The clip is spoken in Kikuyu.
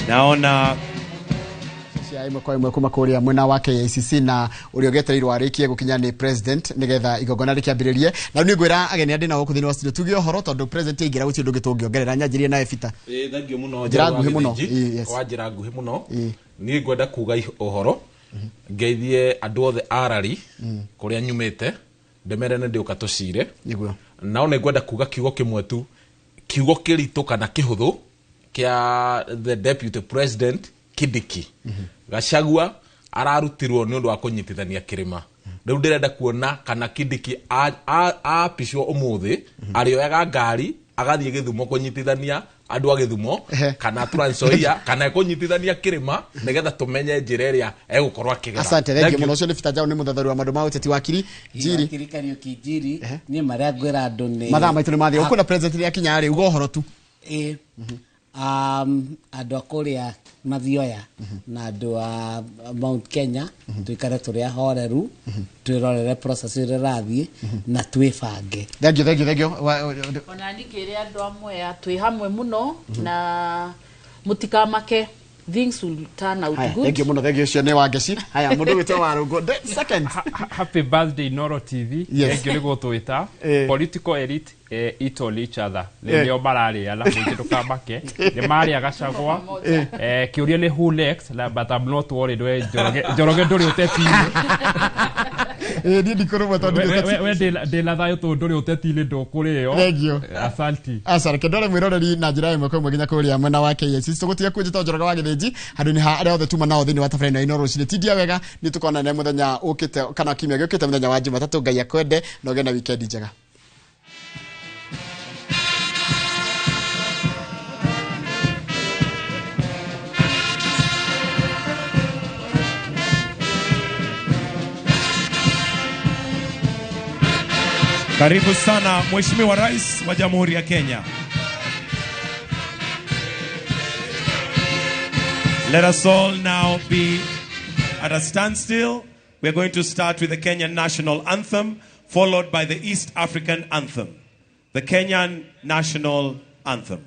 Naona Cia ĩmwe kwa ĩmwe kuma kũrĩa mwena wa KICC na ũrĩa ũgetereirwo arĩkie gũkinya nĩ president nĩgetha igongona rĩkĩambĩrĩrie. Na rĩu nĩngwĩra ageni arĩa ndĩ nao gũkũ thĩinĩ wa studio tuge ũhoro, tondũ president aingĩra gũtirĩ ũndũ ũngĩ tũngĩongerera. Nyanjĩrie nawe, Peter. Ĩĩ, thank you mũno. Njĩra Njoroge wa nguhĩ mũno. Gĩthĩnji. Ĩĩ, yes. Wa njĩra nguhĩ mũno. Ĩĩ. Niĩ ngwenda kuga ũhoro, ngeithie andũ othe arari kũrĩa nyumĩte, ndĩmere nĩ ndĩũka tũcire. Nĩguo. Nao nĩ ngwenda kuga kiugo kĩmwe tu, kiugo kĩritũ kana kĩhũthũ kĩa the deputy president Kindiki. Gachagua ararutirwo nĩ ũndũ wa kũnyitithania kĩrĩma. Rĩu ndĩrenda kuona kana Kindiki apicwo ũmũthĩ arĩoyaga ngari agathiĩ Gĩthumo kũnyitithania andũ a Gĩthumo, kana Trans Nzoia, kana ekũnyitithania kĩrĩma, nĩgetha tũmenye njĩra ĩrĩa egũkorwo akĩgera. Asante. Thank Thank you you. mũno. Ũcio nĩ Peter Njau, nĩ mũthathaũri wa maũndũ ma ũteti wa kiri njiri. Wakiri Kariuki Njiri. Niĩ marĩa ngwĩra andũ nĩ Mathaa maitũ nĩ mathiĩ. Ũkwenda president nĩ akinya rĩ, uga ũhoro tu. Ĩ, andũ a kũrĩa Mathioya na andũ a Mount Kenya, tũikare tũrĩ ahoreru, twĩrorere process ĩrĩa ĩrathiĩ na twĩbange. Thank you, thank you, thank you. Ona ningĩre andũ amwe a twĩ hamwe mũno na mũtikamake, things will turn out Haya, good. thank you mũno, thank you. Ũcio nĩ Wangeci. Haya, mũndũ wĩtwo Warũngũ, second. Happy birthday, Noro TV. Yes. Thank you nĩ gũtwĩta. Political elite eat on each other. Nĩo mararĩana, mũingĩ ndũkamake. Nĩ marĩa Gachagua. Kĩũria nĩ who next, but I'm not worried, we Njoroge, Njoroge ndũrĩ ũteti-inĩ. Ĩĩ, niĩ ndikũrũmwe tondũ We- we- we ndĩna thayũ tondũ ndũrĩ ũteti-inĩ, ndũkũrĩo. Thank you. Asanti. Aca, reke ndore mwĩroreri na njĩra ĩmwe kwa ĩmwe nginya kũrĩa mwena wa KICC. Tũgũtiga kuo. Njĩtwo Njoroge wa Gĩthĩnji, handũ-inĩ ha arĩa othe tuma nao thĩinĩ wa tabarĩra ĩno ya Inooro rũcinĩ. Tindia wega, nĩ tũkonane mũthenya ũkĩte kana kiumia gĩũkĩte, mũthenya wa Jumatatũ. Ngai akwende na ũgĩe na wikendi njega. Karibu sana, Mheshimiwa Rais wa Jamhuri ya Kenya. Let us all now be at a standstill. We are going to start with the Kenyan National Anthem, followed by the East African Anthem. The Kenyan National Anthem.